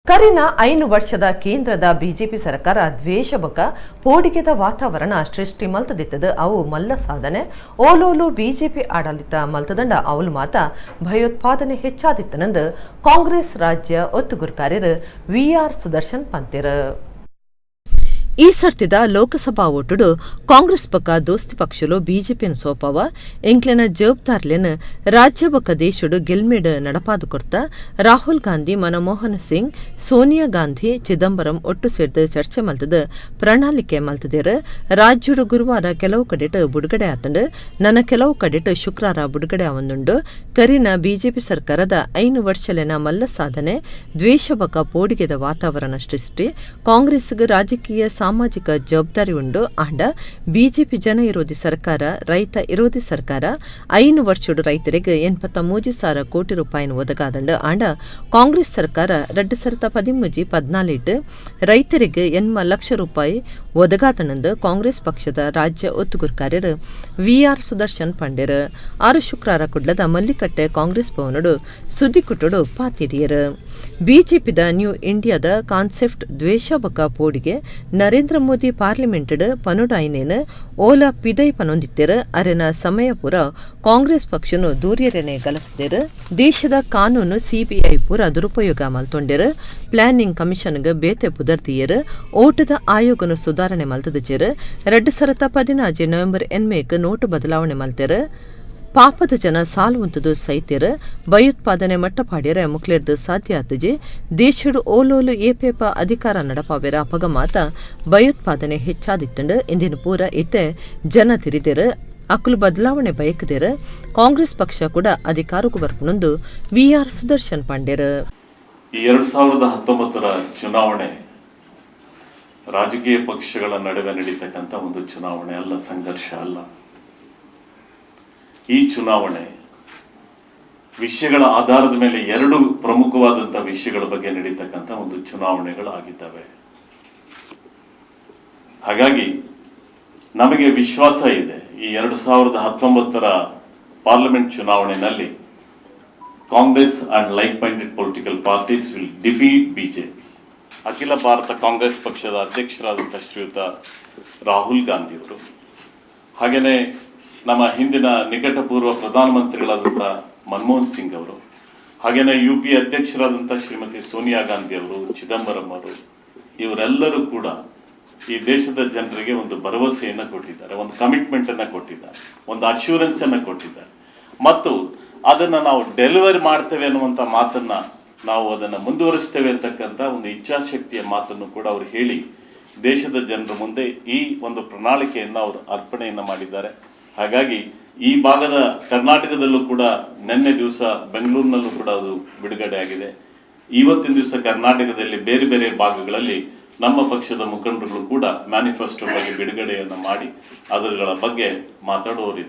ಕರಿನ 5 ವರ್ಷದ ಕೇಂದ್ರದ ಬಿಜೆಪಿ ಸರ್ಕಾರ ದ್ವೇಷ ಬೊಕ ಪೋಡಿಗೆದ ವಾತಾವರಣ ಸೃಷ್ಟಿ ಮಲ್ತದಿತ್ತದು ಅವು ಮಲ್ಲ ಸಾಧನೆ. ಓಲೋಲು ಬಿಜೆಪಿ ಆಡಳಿತ ಮಲ್ತದಂಡ ಅವಲು ಮಾತ ಭಯೋತ್ಪಾದನೆ ಹೆಚ್ಚಾದಿತ್ತನಂದು ಕಾಂಗ್ರೆಸ್ ರಾಜ್ಯ ಒತ್ತುಗುರ್ಕಾರ್ಯರು we are Sudarshan ಪಂತೆರು. ಈ ಸರ್ತಿದ ಲೋಕಸಭಾ ಓಟುಡು ಕಾಂಗ್ರೆಸ್ ಪಕ್ಕ ದೋಸ್ತಿ ಪಕ್ಷಲು ಬಿಜೆಪಿನ ಸೋಪವ ಎಂಕ್ಲೆನ ಜವಾಬ್ದಾರ್ಲೆನ್ ರಾಜ್ಯ ಬೊಕ್ಕ ದೇಶಡು ಗೆಲ್ಮೆಡ್ ನಡಪಾದು ಕೊರ್ತ ರಾಹುಲ್ ಗಾಂಧಿ, ಮನಮೋಹನ್ ಸಿಂಗ್, ಸೋನಿಯಾ ಗಾಂಧಿ, ಚಿದಂಬರಂ ಒಟ್ಟು ಸೇರ್ದು ಚರ್ಚೆ ಮಲ್ತದು ಪ್ರಣಾಳಿಕೆ ಮಲ್ತದೇರು. ರಾಜ್ಯಡು ಗುರುವಾರ ಕೆಲವು ಕಡೆಟ್ ಬುಡುಗಡೆ ಆತಂಡು, ನನ್ನ ಕೆಲವು ಕಡೆಟ್ ಶುಕ್ರಾರ ಬುಡುಗಡೆ ಆವೊಂದುಂಡು. ಕರಿನ ಬಿಜೆಪಿ ಸರ್ಕಾರದ 5 ವರ್ಷಲೆನ ಮಲ್ಲ ಸಾಧನೆ ದ್ವೇಷ ಬೊಕ್ಕ ಪೋಡಿಗೆದ ವಾತಾವರಣ ಸೃಷ್ಟಿ. ಕಾಂಗ್ರೆಸ್ಗೆ ರಾಜಕೀಯ ಸಾಮಾಜಿಕ ಜವಾಬ್ದಾರಿ ಉಂಡು. ಆಂಡ ಬಿಜೆಪಿ ಜನ ವಿರೋಧಿ ಸರ್ಕಾರ, ರೈತ ವಿರೋಧಿ ಸರ್ಕಾರ. 5 ವರ್ಷಡು ರೈತರಿಗೆ 83,000 ಕೋಟಿ ರೂಪಾಯಿನ ಒದಗಾದಂಡು. ಆಂಡ ಕಾಂಗ್ರೆಸ್ ಸರ್ಕಾರ 2013-14 ರೈತರಿಗೆ 8 ಲಕ್ಷ ರೂಪಾಯಿ ಒದಗಾದನಂದು ಕಾಂಗ್ರೆಸ್ ಪಕ್ಷದ ರಾಜ್ಯ ಒತ್ತುಗುರ್ಕಾರ್ಯರು we are Sudarshan ಪಂಡೆರು. 6 ಶುಕ್ರಾರ ಕುಡ್ಲದ ಮಲ್ಲಿಕಟ್ಟೆ ಕಾಂಗ್ರೆಸ್ ಭವನಡು ಸುದ್ದಿಕುಟ್ಟುಡು ಪಾತಿರಿಯರು. ಬಿಜೆಪಿದ ನ್ಯೂ ಇಂಡಿಯಾದ ಕಾನ್ಸೆಪ್ಟ್ ದ್ವೇಷ ಬೊಕ್ಕ ಪೋಡಿಗೆ. ನರೇಂದ್ರ ಮೋದಿ ಪಾರ್ಲಿಮೆಂಟ್ ಪನುಡಾಯಿನೇನು ಓಲಾ ಪಿದೈ ಪನೊಂದಿತ್ತೆರು. ಅರೆನ ಸಮಯ ಪೂರ ಕಾಂಗ್ರೆಸ್ ಪಕ್ಷನು ದೂರ್ಯರೆನೆ ಗಲಸ್ದೇರು. ದೇಶದ ಕಾನೂನು, ಸಿಬಿಐ ಪೂರ ದುರುಪಯೋಗ ಮಲ್ತೊಂಡೆರು. ಪ್ಲಾನಿಂಗ್ ಕಮಿಷನ್ಗೆ ಬೇತೆ ಪುದರ್ದಿಯರು. ಓಟದ ಆಯೋಗನು ಸುಧಾರಣೆ ಮಲ್ತದಚೇರು. 2016 ನವೆಂಬರ್ ಎನ್ಮೇಕ್ ನೋಟು ಬದಲಾವಣೆ ಮಲ್ತೆರು. ಪಾಪದ ಜನ ಸಾಲು ಉಂತುದು ಸೈತ್ಯರು. ಭಯೋತ್ಪಾದನೆ ಮಟ್ಟಪಾಡ್ಯರೆ ಮುಕ್ಲೆರ್ದು ಸಾಧ್ಯ ಆತಜಿ. ದೇಶಡು ಓಲೋಲು ಏಪೇಪ ಅಧಿಕಾರ ನಡಪಾವೆರ ಅಪಗ ಮಾತ ಭಯೋತ್ಪಾದನೆ ಹೆಚ್ಚಾದಿತ್ತಂಡು. ಇಂದಿನ ಪೂರ ಇತ್ತೆ ಜನ ತಿರಿದೆರು. ಅಕುಲು ಬದಲಾವಣೆ ಬಯಕದೇರು. ಕಾಂಗ್ರೆಸ್ ಪಕ್ಷ ಕೂಡ ಅಧಿಕಾರಕ್ಕೂ ಬರ್ಪುನೊಂದು we are Sudarshan ಪಂಡೆರು. ಈ 2019ರ ಚುನಾವಣೆ ರಾಜಕೀಯ ಪಕ್ಷಗಳ ನಡುವೆ ನಡೀತಕ್ಕಂಥ ಒಂದು ಚುನಾವಣೆ ಅಲ್ಲ, ಸಂಘರ್ಷ ಅಲ್ಲ. ಈ ಚುನಾವಣೆ ವಿಷಯಗಳ ಆಧಾರದ ಮೇಲೆ, ಎರಡು ಪ್ರಮುಖವಾದಂಥ ವಿಷಯಗಳ ಬಗ್ಗೆ ನಡೀತಕ್ಕಂಥ ಒಂದು ಚುನಾವಣೆಗಳಾಗಿದ್ದಾವೆ. ಹಾಗಾಗಿ ನಮಗೆ ವಿಶ್ವಾಸ ಇದೆ, ಈ 2019ರ ಪಾರ್ಲಿಮೆಂಟ್ ಚುನಾವಣೆಯಲ್ಲಿ Congress and like minded political parties will defeat BJP. ಅಖಿಲ ಭಾರತ ಕಾಂಗ್ರೆಸ್ ಪಕ್ಷದ ಅಧ್ಯಕ್ಷರಾದಂಥ ಶ್ರೀಯುತ ರಾಹುಲ್ ಗಾಂಧಿಯವರು, ಹಾಗೆಯೇ ನಮ್ಮ ಹಿಂದಿನ ನಿಕಟಪೂರ್ವ ಪ್ರಧಾನಮಂತ್ರಿಗಳಾದಂಥ ಮನಮೋಹನ್ ಸಿಂಗ್ ಅವರು, ಹಾಗೆಯೇ ಯುಪಿಎ ಅಧ್ಯಕ್ಷರಾದಂಥ ಶ್ರೀಮತಿ ಸೋನಿಯಾ ಗಾಂಧಿ ಅವರು, ಚಿದಂಬರಂ ಅವರು, ಇವರೆಲ್ಲರೂ ಕೂಡ ಈ ದೇಶದ ಜನರಿಗೆ ಒಂದು ಭರವಸೆಯನ್ನು ಕೊಟ್ಟಿದ್ದಾರೆ, ಒಂದು ಕಮಿಟ್ಮೆಂಟನ್ನು ಕೊಟ್ಟಿದ್ದಾರೆ, ಒಂದು ಅಶ್ಯೂರೆನ್ಸನ್ನು ಕೊಟ್ಟಿದ್ದಾರೆ ಮತ್ತು ಅದನ್ನು ನಾವು ಡೆಲಿವರಿ ಮಾಡ್ತೇವೆ ಅನ್ನುವಂಥ ಮಾತನ್ನು, ನಾವು ಅದನ್ನು ಮುಂದುವರಿಸ್ತೇವೆ ಅಂತಕ್ಕಂಥ ಒಂದು ಇಚ್ಛಾಶಕ್ತಿಯ ಮಾತನ್ನು ಕೂಡ ಅವರು ಹೇಳಿ, ದೇಶದ ಜನರ ಮುಂದೆ ಈ ಒಂದು ಪ್ರಣಾಳಿಕೆಯನ್ನು ಅವರು ಅರ್ಪಣೆಯನ್ನು ಮಾಡಿದ್ದಾರೆ. ಹಾಗಾಗಿ ಈ ಭಾಗದ ಕರ್ನಾಟಕದಲ್ಲೂ ಕೂಡ ನಿನ್ನೆ ದಿವಸ ಬೆಂಗಳೂರಿನಲ್ಲೂ ಕೂಡ ಅದು ಬಿಡುಗಡೆ ಆಗಿದೆ. ಇವತ್ತಿನ ದಿವಸ ಕರ್ನಾಟಕದಲ್ಲಿ ಬೇರೆ ಬೇರೆ ಭಾಗಗಳಲ್ಲಿ ನಮ್ಮ ಪಕ್ಷದ ಮುಖಂಡರುಗಳು ಕೂಡ ಮ್ಯಾನಿಫೆಸ್ಟೋ ಬಗ್ಗೆ ಬಿಡುಗಡೆಯನ್ನು ಮಾಡಿ ಅದರ ಬಗ್ಗೆ ಮಾತಾಡುವವರಿದ್ದಾರೆ.